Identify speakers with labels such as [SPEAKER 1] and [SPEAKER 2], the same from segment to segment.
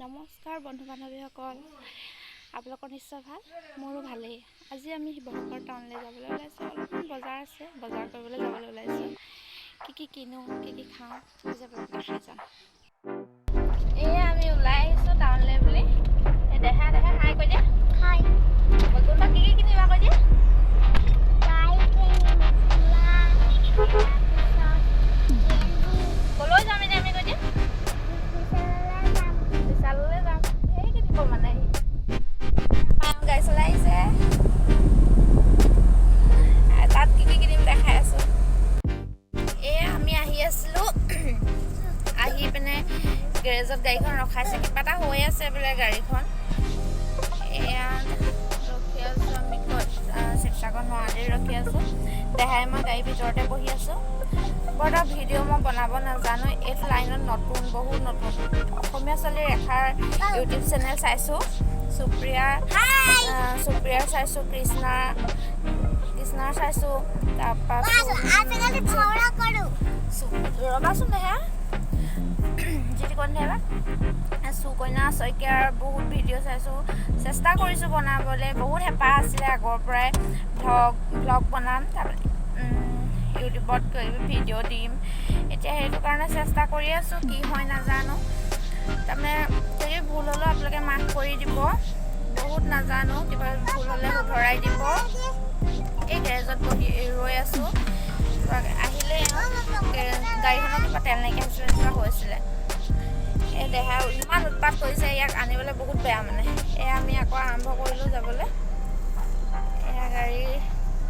[SPEAKER 1] নমস্কাৰ বন্ধু বান্ধৱীসকল, আপোনালোকৰ নিশ্চয় ভাল, মোৰো ভালেই। আজি আমি শিৱসাগৰ টাউনলৈ যাবলৈ ওলাইছোঁ। অলপমান বজাৰ আছে, বজাৰ কৰিবলৈ যাবলৈ ওলাইছোঁ। কি কি কিনো, কি কি খাওঁ, আজি আপোনালোক দেখাই যাম। এয়া আমি ওলাই আহিছোঁ টাউনলৈ বুলি। এই দেহা দেহা হাই কৈ দিয়া।
[SPEAKER 2] হাই।
[SPEAKER 1] বৈকুণ্ঠ কি কি কিনিবা কৈ দিয়া। কলৈ যাম এতিয়া আমি কৈ দিয়া। বিশাললৈ যাম। সেই কিনিব মানে সি গাড়ী চলাই আহিছে। তাত কি কি কিনিম দেখাই আছোঁ। এয়া আমি আহি আছিলোঁ, আহি পিনে গেৰেজত গাড়ীখন ৰখাইছে। কিবা এটা হৈ আছে বোলে গাড়ীখন। এয়া ৰখি আছোঁ আমি ক'ত, শিৱসাগৰ নোৱাৰালি ৰখি আছোঁ। দেহাই মই গাড়ীৰ ভিতৰতে বহি আছোঁ। বৰ এটা ভিডিঅ' মই বনাব নাজানো। এইটো লাইনত নতুন, বহুত নতুন। অসমীয়া ছোৱালী ৰেখাৰ ইউটিউব চেনেল চাইছোঁ, সুপ্ৰিয়া সুপ্ৰিয়াৰ চাইছোঁ, কৃষ্ণাৰ কৃষ্ণাৰ চাইছোঁ। তাৰপৰা ৰ'বাচোন দেহা, যিটি কণ দেহা, সুকন্যা শইকীয়াৰ বহুত ভিডিঅ' চাইছোঁ। চেষ্টা কৰিছোঁ বনাবলৈ, বহুত হেঁপাহ আছিলে আগৰ পৰাই ভ্লগ বনাম, তাৰপৰা ইউটিউবত ভিডিঅ' দিম। এতিয়া সেইটো কাৰণে চেষ্টা কৰি আছোঁ, কি হয় নাজানো। তাৰমানে যদি ভুল হ'লেও আপোনালোকে মাফ কৰি দিব, বহুত নাজানো, কিবা ভুল হ'লে শুধৰাই দিব। এই গেৰেজত বহি ৰৈ আছোঁ, আহিলে গাড়ীখনৰ কিবা তেল নাইকিয়া হৈছিলে, কিবা হৈছিলে। এই দেহা ইমান উৎপাত কৰিছে, ইয়াক আনিবলৈ বহুত বেয়া মানে। এয়া আমি আকৌ আৰম্ভ কৰিলোঁ যাবলৈ। এয়া গাড়ী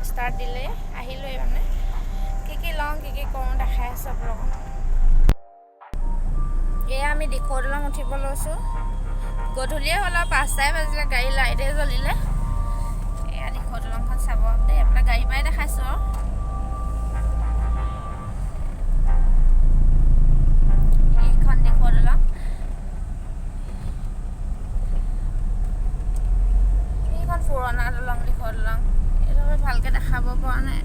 [SPEAKER 1] ষ্টাৰ্ট দিলে, আহিলোৱেই মানে। কি কি লওঁ, কি কি কৰোঁ দেখাই আছোঁ আপোনালোকক। এয়া আমি দিখৌ দলং উঠিব লৈছোঁ। গধূলিয়ে হ'ল আৰু 5টাই বাজিলে, গাড়ী লাইটে জ্বলিলে। এয়া দিখৌ দলংখন চাব দেই, আপোনাক গাড়ীৰ পৰাই দেখাইছোঁ আৰু। এইখন দিখৌ দলং, এইখন পুৰণা দলং, দিখৌ দলং। এইটো ভালকৈ দেখাব পৰা নাই।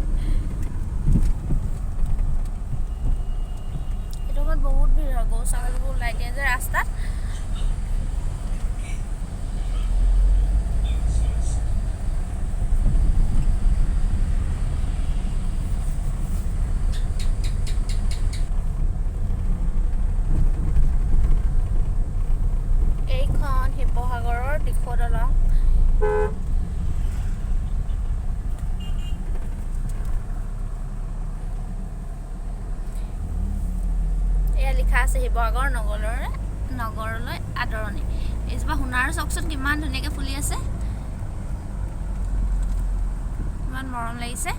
[SPEAKER 1] এইটো সময়ত বহুত ভিৰ হয়, গৰু ছাগলীবোৰ ওলাই দিয়ে যে ৰাস্তাত। এইখন শিৱসাগৰৰ দিখৌ দলং। এয়া লিখা আছে শিৱসাগৰ নগৰলৈ আদৰণি। এইজোপা সোণাৰু চাওকচোন, কিমান ধুনীয়াকৈ ফুলি আছে, ইমান মৰম লাগিছে।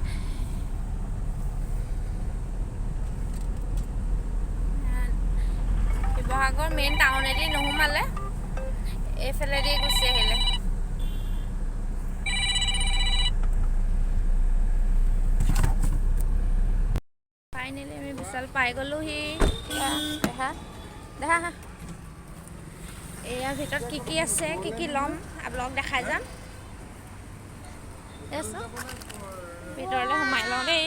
[SPEAKER 1] শিৱসাগৰ মেইন টাউনেদি নোসোমালে, এইফালেদি গুচি আহিলে। ফাইনেলি আমি বিশাল পাই গ'লোহি। দেহা দেহা হা। এয়াৰ ভিতৰত কি কি আছে, কি কি ল'ম আপোনালোকক দেখাই যাম। ভিতৰলৈ সোমাই লওঁ দেই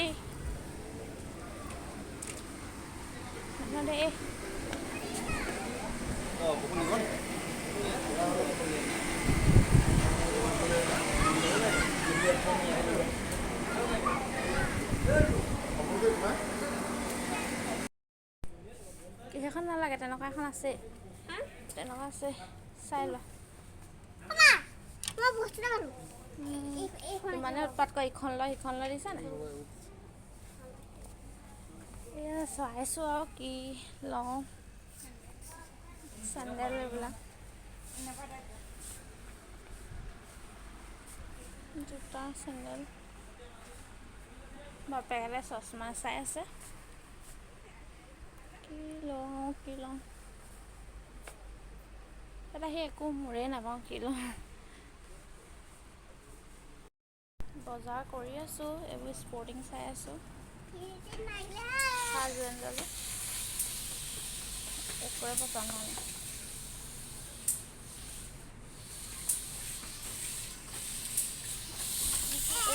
[SPEAKER 1] দেই। সেইখন নালাগে, তেনেকুৱা এখন আছে, তেনেকুৱা আছে, চাই লোৱা। ইমানে উৎপাত কৰে, ইখন লয় সিখন লয়, দিছা নাই। এয়া চাইছোঁ আৰু কি লওঁ, চেণ্ডেল এইবিলাক, জোতা, চেণ্ডেল। বাপেকে চশমা চাই আছে। কি লওঁ কি লওঁ, তাত আহি একো মূৰেই নাপাওঁ কি লওঁ। বজাৰ কৰি আছোঁ, এইবোৰ স্পৰ্টিং চাই আছোঁ, একোৱে পচন্দ হোৱা নাই।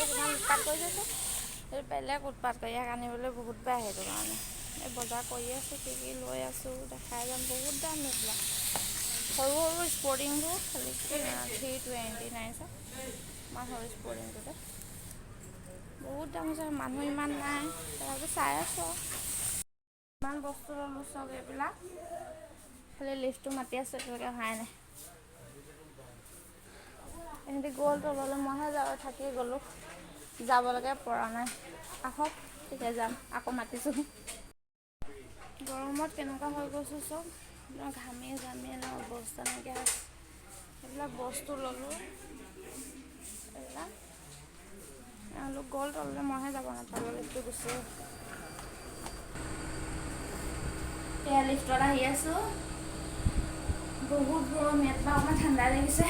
[SPEAKER 1] ইমান উৎপাত কৰি গৈছে, এই বেলেগ উৎপাত কৰি ইয়াক আনিবলৈ বহুত বেয়া। সেইটো কাৰণে এই বজাৰ কৰি আছোঁ, কি কি লৈ আছোঁ দেখাই যাম। বহুত দাম এইবিলাক। সৰু সৰু স্পৰ্টিংবোৰ খালি 329 চাওক, ইমান সৰু স্পৰ্টিংটোতে বহুত দাম হৈছে। মানুহ ইমান নাই, তথাপিতো চাই আছোঁ আৰু। ইমান বস্তু ল'লোঁ চব এইবিলাক। খালি লিফ্টটো মাতি আছোঁ, এতিয়ালৈকে অহাই নাই। ইহঁতি গ'ল তললৈ, মইহে যাব থাকি গ'লোঁ, যাবলৈকে পৰা নাই। আহক, তেতিয়া যাম, আকৌ মাতিছোঁ। গৰমত কেনেকুৱা হৈ গৈছোঁ চব, একদম ঘামি জামি একদম অৱস্থা নাইকিয়া হৈছে। এইবিলাক বস্তু ল'লোঁ এইবিলাক। এওঁলোক গ'ল তললৈ, মইহে যাব নাপালোঁ, লিফ্টটো গুচি গ'ল। এয়া লিফ্টত আহি আছোঁ। বহুত গৰম ইয়াত বা অকণমান ঠাণ্ডা লাগিছে।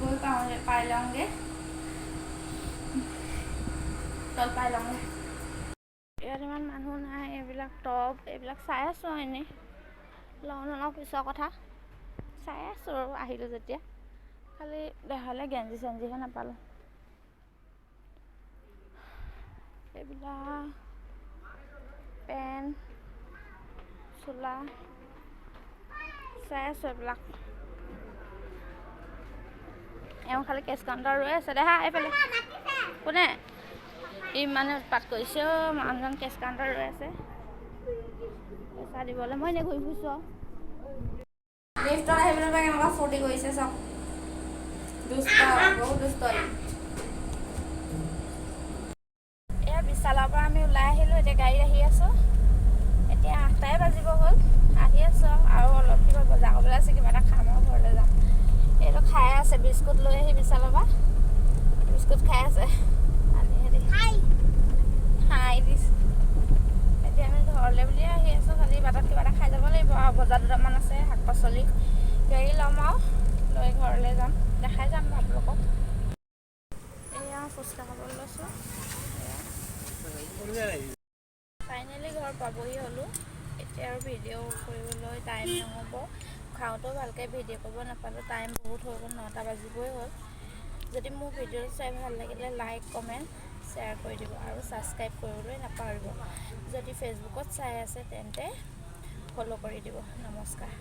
[SPEAKER 1] গৈ পাওঁ, পাই লওঁগৈ, তল পাই লওঁগৈ। ইয়াত ইমান মানুহ নাই। এইবিলাক টপ এইবিলাক চাই আছোঁ আৰু, এনেই লওঁ নলওঁ পিছৰ কথা, চাই আছোঁ আৰু আহিলোঁ যেতিয়া। খালি দেহালৈ গেঞ্জি চেঞ্জিহে নাপালোঁ। এইবিলাক পেণ্ট চোলা চাই আছোঁ এইবিলাক। এওঁ খালি কেছ কাউণ্টাৰ ৰৈ আছে। দেহা এইফালে কোনে ইমানে উৎপাত কৰিছে? অ' মানুহজন কেছ কাউণ্টাৰ ৰৈ আছে পইচা দিবলৈ, মই এনেই ঘূৰি ফুৰিছোঁ আৰু। লিফ্টত আহিবলৈ পাই কেনেকুৱা ফূৰ্তি কৰিছে চাওক। দুষ্ট, বহুত দুষ্ট ই। এয়া বিশালৰ পৰা আমি ওলাই আহিলোঁ, এতিয়া গাড়ীত আহি আছোঁ। এতিয়া 8টাই বাজিব হ'ল, আহি আছোঁ আৰু অলপ কিবা বজাৰ কৰিবলৈ আছে, কিবা এটা খাম আৰু ঘৰলৈ যাম। এইটো খাই আছে, বিস্কুট লৈ আহি বিশালৰ পৰা বিস্কুট খাই আছে আনি। সিহঁতি হাই দিছে। এতিয়া আমি ঘৰলৈ বুলিয়ে আহি আছোঁ, খালি বাটত কিবা এটা খাই যাব লাগিব আৰু বজাৰ দুটামান আছে, শাক পাচলি কিবা কিবি ল'ম আৰু লৈ ঘৰলৈ যাম, দেখাই যাম আপোনালোকক। এয়া ফুচকা খাবলৈ লৈছোঁ। ফাইনেলি ঘৰ পাবহি হ'লোঁ। এতিয়া আৰু ভিডিঅ' কৰিবলৈ টাইম নহ'ব। খাওঁতেও ভালকৈ ভিডিঅ' কৰিব নাপালোঁ, টাইম বহুত হৈ গ'ল, 9টা বাজিবই হ'ল। যদি মোৰ ভিডিঅ'টো চাই ভাল লাগিলে লাইক, কমেণ্ট, শ্বেয়াৰ কৰি দিব আৰু ছাবস্ক্ৰাইব কৰিবলৈ নাপাহৰিব। যদি ফেচবুকত চাই আছে তেন্তে ফ'ল' কৰি দিব। নমস্কাৰ।